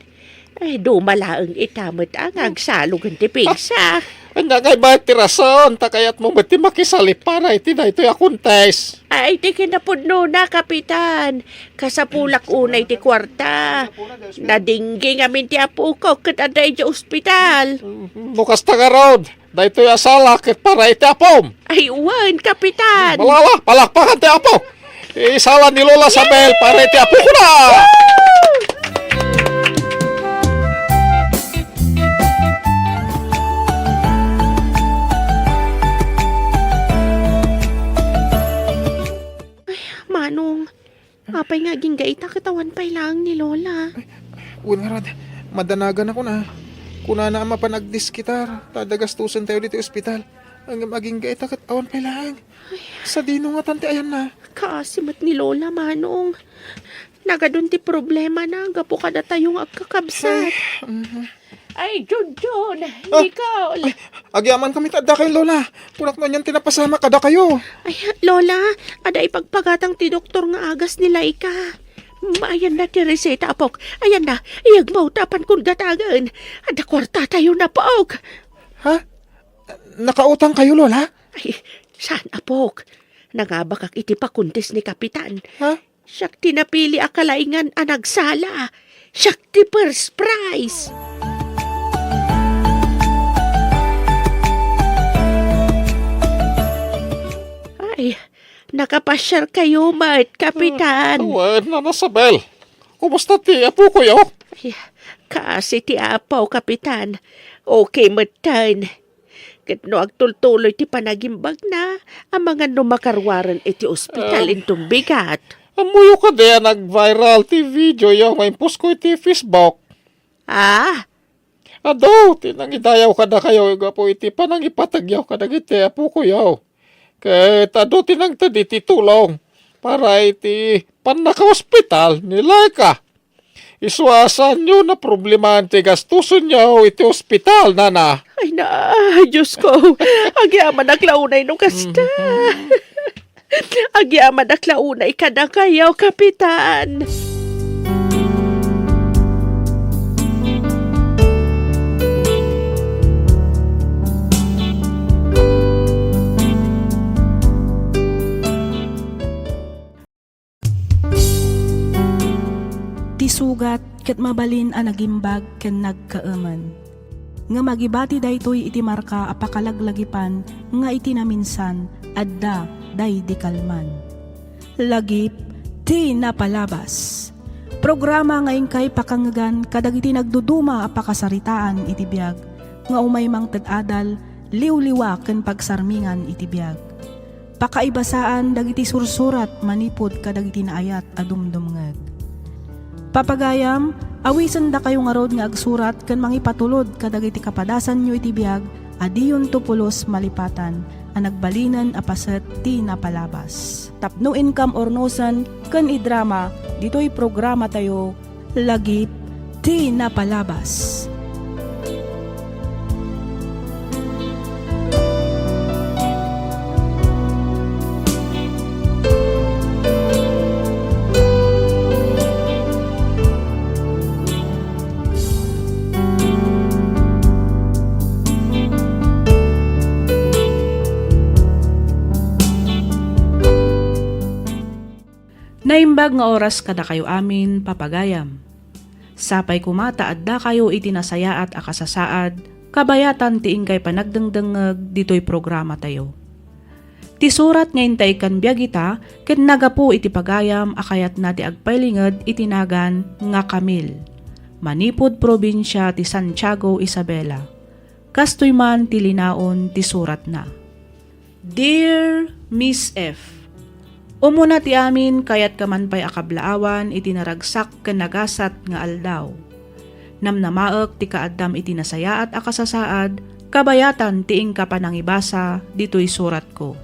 Ay, duma laeng ita met a nga agsalogen ti pigsa. Ania ngay met ti rason ta kayatmo met ti makisali para iti daytoy a kontes? Ay, ti kinapudnona, Kapitan. Kasapulak unay ti kuarta. Nadinggi ngamin ti apok ket adda idiay ospital. No kasta ngarud, daytoy a sala ket para iti apom. Ay, wen, Kapitan. Malala, palakpakan ti apo. Isala ni Lola Sabel para iti apokona. Ay, Manong, apay nga agingga ita ket awan pay laeng ni Lola? Ay, wen ngarud, madanaganakon a. Kunana a mapan agdiskitar, ta adda gastosentayo ditoy ospital. Ngem agingga ita ket awan pay laeng. Ay. Sadino ngatan ti ayanna? Kaasi met ni Lola, Manong. Nagadun ti problemana gapu kadatayo nga agkakabsat. Ay, mhm. Ay, Junjun, ah, Nicole. Ay, agyamankami ta adda kayo, Lola. Kunak no anian ti napasamak kadakayo. Ay, Lola, adda ipagpagatang ti doktor nga agas ni Laika. Ayanna ti reseta, apok. Ayanna, iyegmo ta apankon gatagen. Adda kuartatayo, apok. Ha? Nakautang kayo, Lola? Ay, saan, apok. Nangabakak iti pakuntis ni Kapitan. Ha? Siak ti napili a kalaingan a nagsala. Siak ti first prize. Ay, nakapasiar kayo met, Kapitan. Ah, wen, Nana Sabel. Kumusta ti apokoyo? Ay, kaasi ti apo, Kapitan. Okay metten. Ket no agtultuloy ti panagimbagna, amangan no makaruaren iti ospital, em, inton bigat. Ammoyo kadi a nag-viral ti videoyo nga imposko iti Facebook? Ah? Adu ti nangidayaw kadakayo gapu iti panangipategyo kadagiti apokoyo. Ket adu ti nangted iti tulong para iti pannakaospital ni Laika. Isu a saanyo naproblemaan ti gastosenyo iti ospital, Nana. Ay na, Diosko, agyamanak la unay no kasta. Mhm. Agyamanak la unay kadakayo, Kapitan. Ti sugat ket mabalin a nagimbag ken nagkaemen. Ngem agibati daytoy iti marka a pakalaglagipan nga iti naminsan, adda daydi kalman. Lagip ti napalabas. Programa nga inkay pakangegan kadagiti nagduduma a pakasaritaan iti biag nga umay mangted adal, liwliwa ken pagsarmingan iti biag. Pakaibasaan dagiti sursurat manipud kadagiti naayat a dumdumngeg. Papagayam, awisendakayo ngarud nga agsurat ken mangipatulod kadagiti kapadasanyo iti biag a diyonto pulos malipatan a nagbalinen a paset ti napalabas. Tapno inkam urnosen ken idrama ditoy programatayo, Lagip ti Napalabas. Naimbag nga oras kadakayo amin, papagayam. Sapay koma ta addakayo iti nasayaat a kasasaad, kabayatan ti inkay panagdengdengngeg ditoy programatayo. Ti surat nga intay kan biag ita ket nagapu iti pagayam a kayatna ti agpailinged iti nagan nga Camille, manipud probinsia ti Santiago, Isabela. Kastoy man ti linaon ti suratna. Dear Miss F, Umuna ti amin, kayatka man pay a kablaawan iti naragsak ken nagasat nga aldaw. Namnamaek ti kaaddam iti nasayaat a kasasaad, kabayatan ti inka panangibasa ditoy suratko.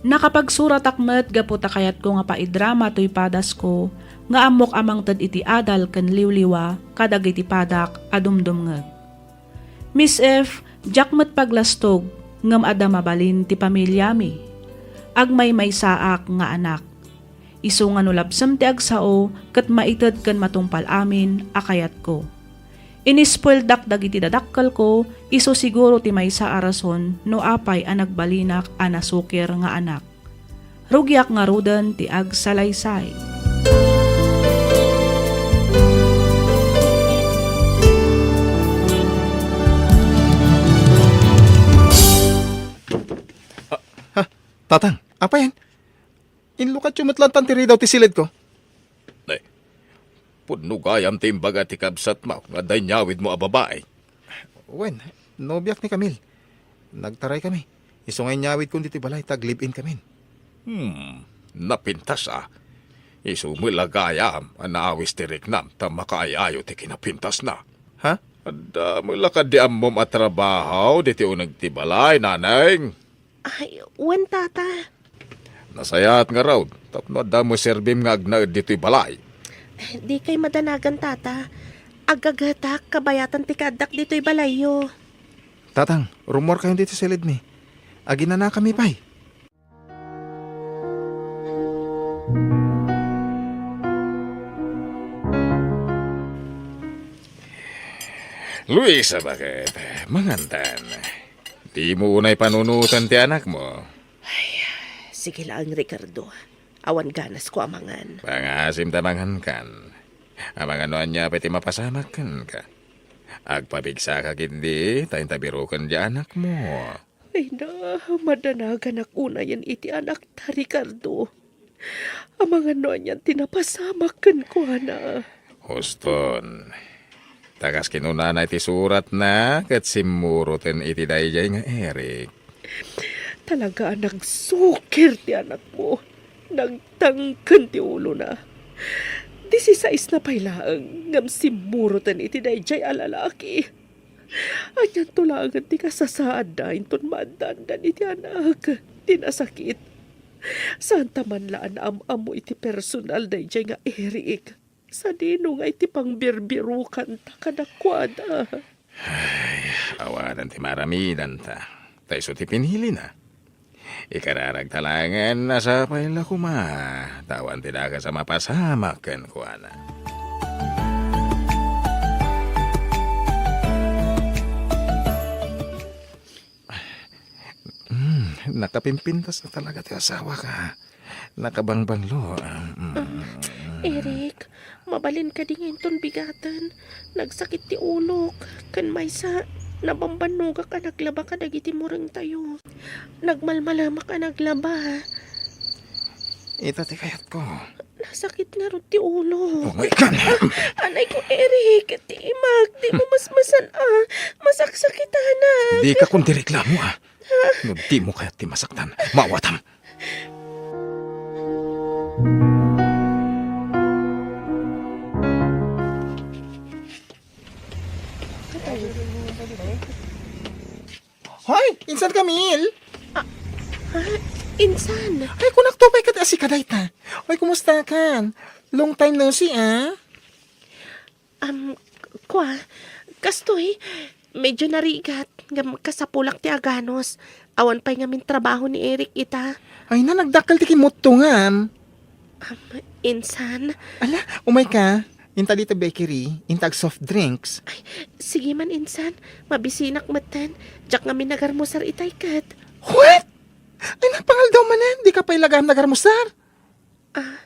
Nakapagsuratak met gapu ta kayatko nga paidrama toy padasko nga ammok a mangted iti adal ken liwliwa kadagiti padak a dumdumngeg. Miss F, diak met paglastog, ngem adda mabalin ti pamiliami. Agmaymaysaak nga anak. Isu nga no labsem ti agsao, ket maited ken matungpal amin a kayatko. Inispueldak dagiti dadakkelko, isu siguro ti maysa a rason no apay a nagbalinak a nasukir nga anak. Rugiak ngaruden ti agsalaysay. Ah, ha? Tatang, apay yan? Inlukatyo met lantan ti ridaw ti siledko? Ay, pudno gayam ti imbaga ti kabsatmo nga adda inyawidmo a babai. Wen, nobiak ni Camille. Nagtaray kami. Isu nga inyawidkon ditoy balay ta ag-live-in kamin. Hmm, napintas a. Isu met la gayam a naawis ti riknam ta makaay-ayo ti kinapintasna. Ha? Adda met la kadi ammom a trabaho ditoy uneg ti balay, Naneng? Ay, wen, Tata. Nasayaat ngarud, tapno adda met serbim nga agnaed ditoy balay. Dikay madanagan, Tata. Agagetak kabayatan ti kaaddak ditoy balayyo. Tatang, rummuarkayon ditoy silidmi. Aginanakami pay. Luisa, baket? Mangantan. Dimo unay panunoten ti anakmo. Ay, sige laeng, Ricardo. Awan ganasko a mangan. Pangasim ta mangankan. Amangan no ania pay ti mapasamak kenka. Agpapigsaka ketdi, ta inta biroken ti anakmo. Ay na, madanaganak unayen iti anakta, Ricardo. Amangan no anian ti napasamak kenkuana. Huston. Ta kas kinunana iti suratna, ket simmuroten iti daydiay nga Eric. Talaga a nagsukir ti anakmo. Nagtangken ti ulona. Disisaisna pay laeng ngem simmuroten iti daydiay a lalaki. Anianto laengen ti kasasaadda inton maaddaandan iti anak ti nasakit? Saanta man la a naam-ammo iti personal daydiay nga Eric. Sadino nga iti pangbirbirokanta kadakuada? Ay, awanen ti maaramidanta. Ta isu ti pinilina. Ikararagta laengen a sapay la koma, ta awan ti dakes a mapasamak kenkuana. Hmm, nakapimpintas na talaga ti asawak, a. Nakabangbanglo, a, mm. Eric, mabalin kadi nga inton bigaten? Nagsakit ti ulok, ken maysa, nabambannogak a naglaba kadagiti murengtayo. Nagmalmalemak a naglaba. Ita ti kayatko. Nasakit ngarud ti ulo. Umaykan! Anay ko, Eric, tiimak, di mo masmasan a, masaksakitanak. Dika kon ti reklamo, a. No dimo kayat ti masaktan, maawatam. Hoy, insan Camille! Ah, ah, insan. Ay, kunak to, pay ket asika dayta. Hoy, kumusta kan? Long time no see, a? Am, kua, kastoy, medyo narigat, ngem kasapulak ti aganus. Awan pay ngamin trabaho ni Eric ita. Ay na, nagdakkel ti kimmutto ngem. Am, insan. Ala, umayka. Inta dita bakery, inta ag soft drinks. Ay, sige man, insan. Mabisinak metten. Diak ngamin nagarmusar itay ket. What? Ay, napangaldaw manen, dika pay la gayam nagarmusar. Ah,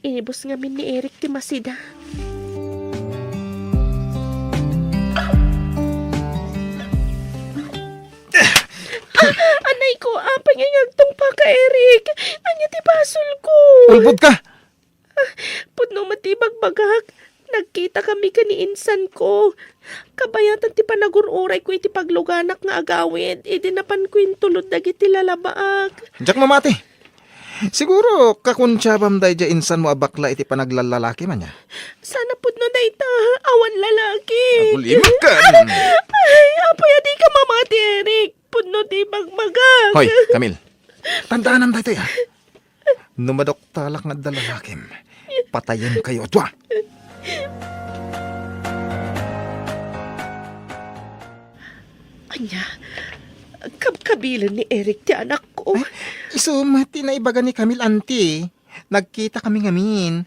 inibus ngamin ni Eric ti masida. Ah, anay ko, apay nga agtungpaka, Eric? Ania ti basolko? Ulbodka! Ah, pudno met ti ibagbagak. Nagkitakami ken ni insanko. Kabayatan ti panagur-urayko iti pagluganak nga agawid idi napanko intulod dagiti lalabaak. Diak mamati. Siguro, kakuntiabam daydiay insanmo a bakla iti panaglallalaki, ania? Saan a pudno dayta, awan lalaki. Agulimek ka. Ay, apay a dika mamati, Eric. Pudno ti ibagbagak. Hoy, Camille. Tandaanam daytoy, a. No maduktalak nga adda lalakim, patayenkayo a dua. Ania? Kabkabilen ni Eric ti anakko? Ay, isu met ti naibaga ni Camille, anti. Nagkitakami ngamin.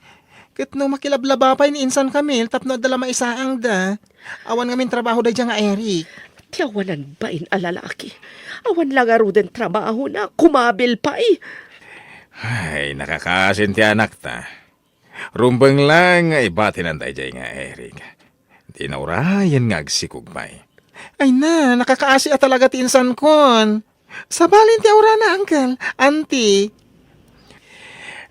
Ket no makilablaba pay ni insan Camille tapno adda la maisaangda. Awan ngamin trabaho daydiay nga Eric. Ti awanan bain a lalaki. Awan la ngaruden trabahona, kumabil pay. Ay, nakakaasin ti anakta. Rumbeng laeng nga ibatinan daydiay nga Eric. Dina urayen nga agsikog pay. Ay na, nakakaasi a talaga ti insankon. Sabali ti aurana, uncle, auntie.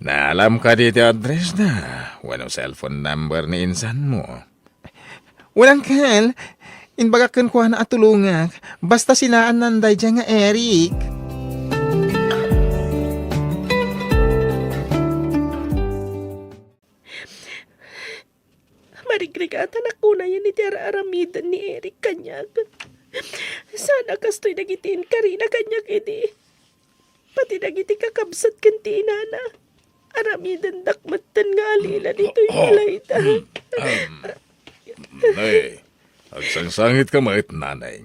Naalam kadi ti addressna wenno cellphone number ni insanmo? Wen, uncle, imbagak kenkuana a tulongak, basta sinaannan daydiay nga Eric. Marigrigatanak unayen iti ar-aramiden ni Eric kaniak. Saan a kastoy dagiti inkarina kaniak idi. Pati dagiti kakabsat ken ti inana, aramidendak metten nga alila ditoy balayda. Nay, agsangsangitka met, nanay.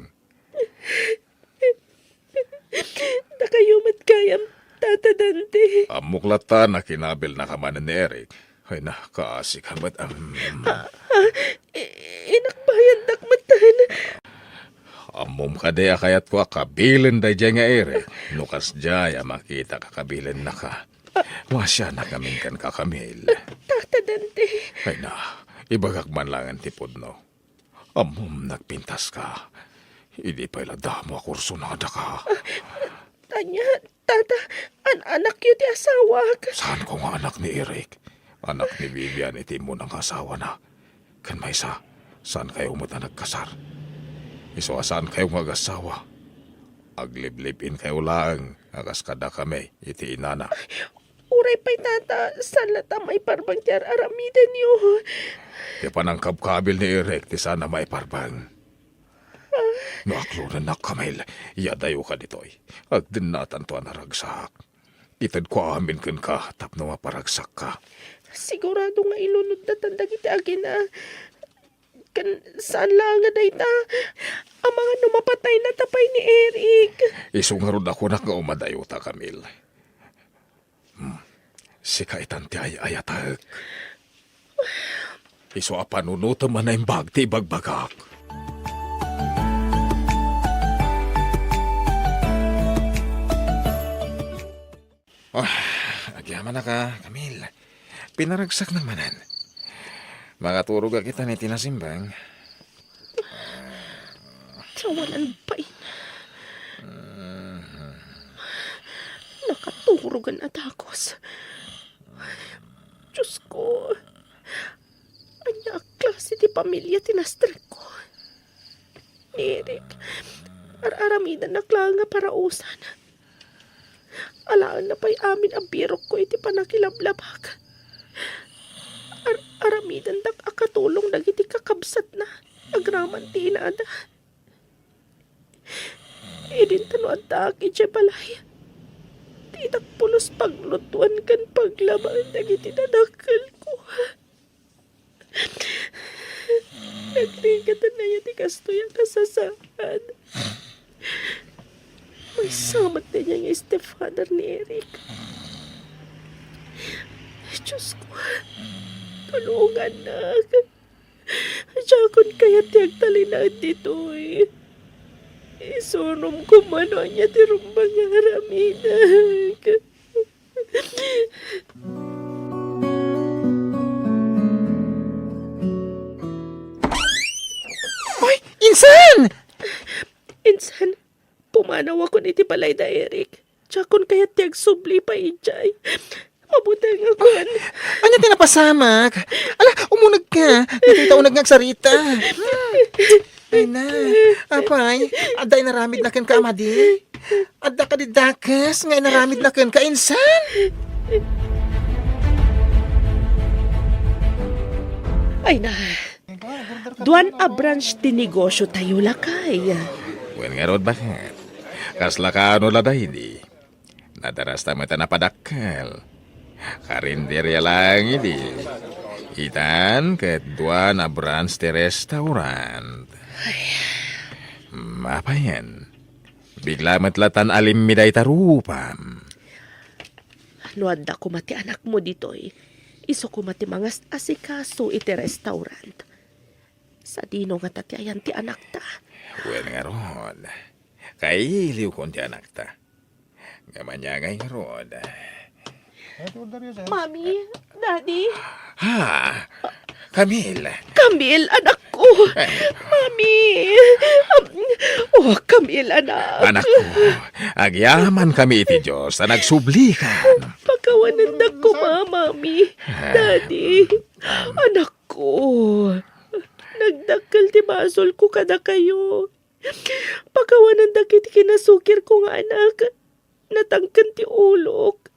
Dakayo met gayam, Tata Dante. Ammok latta a kinabilnaka manen ni Eric. Ay na, kaasika met, am. Ah, ah, i-, inakbayandak metten. Ammom kadi a kayatko a kabilen daydiay nga Eric, no kasdiay a makita a kabilennaka. Masianak ngamin kenka, Camille. Tata Dante. Ay na, ibagak man laengen ti pudno. Ammom, nagpintaska. Idi pay la damo a kursunadaka. Ania, tata, an-anakyo ti asawak. Saanko nga anak ni Eric. Anak ni Vivian iti immuna nga asawana. Ken maysa, saankayo met a nagkasar. Isu a saankayo nga agassawa. Aglibliv-inkayo laeng a kas kadakami iti inana. Uray pay, tata, saan latta a maiparbeng ti ar-aramidenyo. Ti panangkabkabil ni Eric ti saan a maiparbeng. No aklonennak, Camille, iadayoka ditoy. Agdennatanto a naragsak. Itedko amin kenka tapno maparagsakka. Sigurado nga ilunod datan dagiti agina. Ken saan laeng a dayta. Amangan no mapatayna ta pay ni Eric. Isu ngarud a kunak nga umadayota, Camille. Hmm. Sika itan ti ay-ayatek. Isu a panunotem a naimbag ti ibagbagak. Ah, agyamanak a, Camille. Pinaragsak na manen. Makaturogak itan iti nasimbang. Awanan pay. Nakaturogan a dakes. Diyos ko, ania a klase ti pamilia ti nastrekko? Ni Eric, ar-aramidannak laeng nga parausan. Alaenna pay amin a birokko iti pannakilablabak. Ar-, aramidandak a katulong dagiti kakabsatna agraman ti inada. Idin ta no addaak idiay balay, ditak pulos paglutuan ken paglabaen dagiti dadakkelko. Nagrigat a nayaw ti kastoy a kasasaad. Maysa met daydiay nga stepfather ni Eric. Diyos ko, tulongannak. Diakon kayat ti agtalinaed ditoy. Isurom koma no ania ti rumbeng nga aramidak. Oy, insan! Insan, pumanawakon iti balay da Eric. Diakon kayat ti agsubli pay idiay. Mabutengakon. Ania ti napasamak? Ala, umunegka. Ditoy ta uneg nga agsarita. Hmm. Ay na, apay, adda inaramidna kenka a madi? Adda kadi dakes nga inaramidna kenka, insan? Ay na, duan a branch ti negosyo tayo, lakay. Wen ngarud, baket? Kasla kaano la daydi? Nadarasta met a napadakkel. Karinderia laeng idi. Itan ket duan a branch ti restaurant. Mapayen. Bigla met latan alimmi dayta rupam. No adda koma ti anakmo ditoy, isu koma ti mangas-asikaso iti restaurant. Sadino ngata ti ayan ti anakta? Wen ngarud, kailiwkon ti anakta. Ngem ania ngay ngarud? Mami, Daddy. Ha? Camille? Camille, anakko. Eh. Mami. Oh, Camille, anak. Anakko, agyamankami iti Dios ta nagsublikan. Pakawanendak koma, Mami. Eh. Daddy, anakko. Nagdakkel ti basolko kadakayo. Pakawanendak iti kinasukirko nga anak. Natangken ti ulok.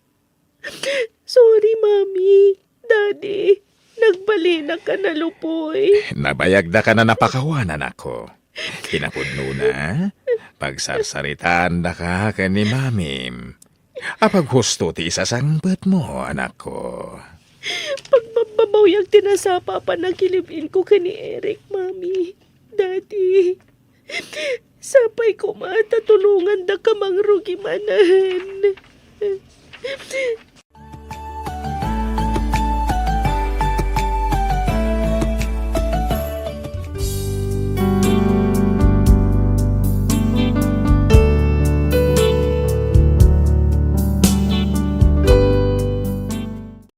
Sorry, Mami. Daddy, nagbalinak a nalupoy. Nabayagdaka a napakawan, anakko. Kinapudnona, pagsarsaritaandaka ken ni Mamim. Apaghusto ti isasangpetmo, anakko. Pagbabbabawyak ti nasapa a pannakiliv-inko ken ni Eric, Mami. Daddy, sapay koma ta tulongandaka mangrugi manen.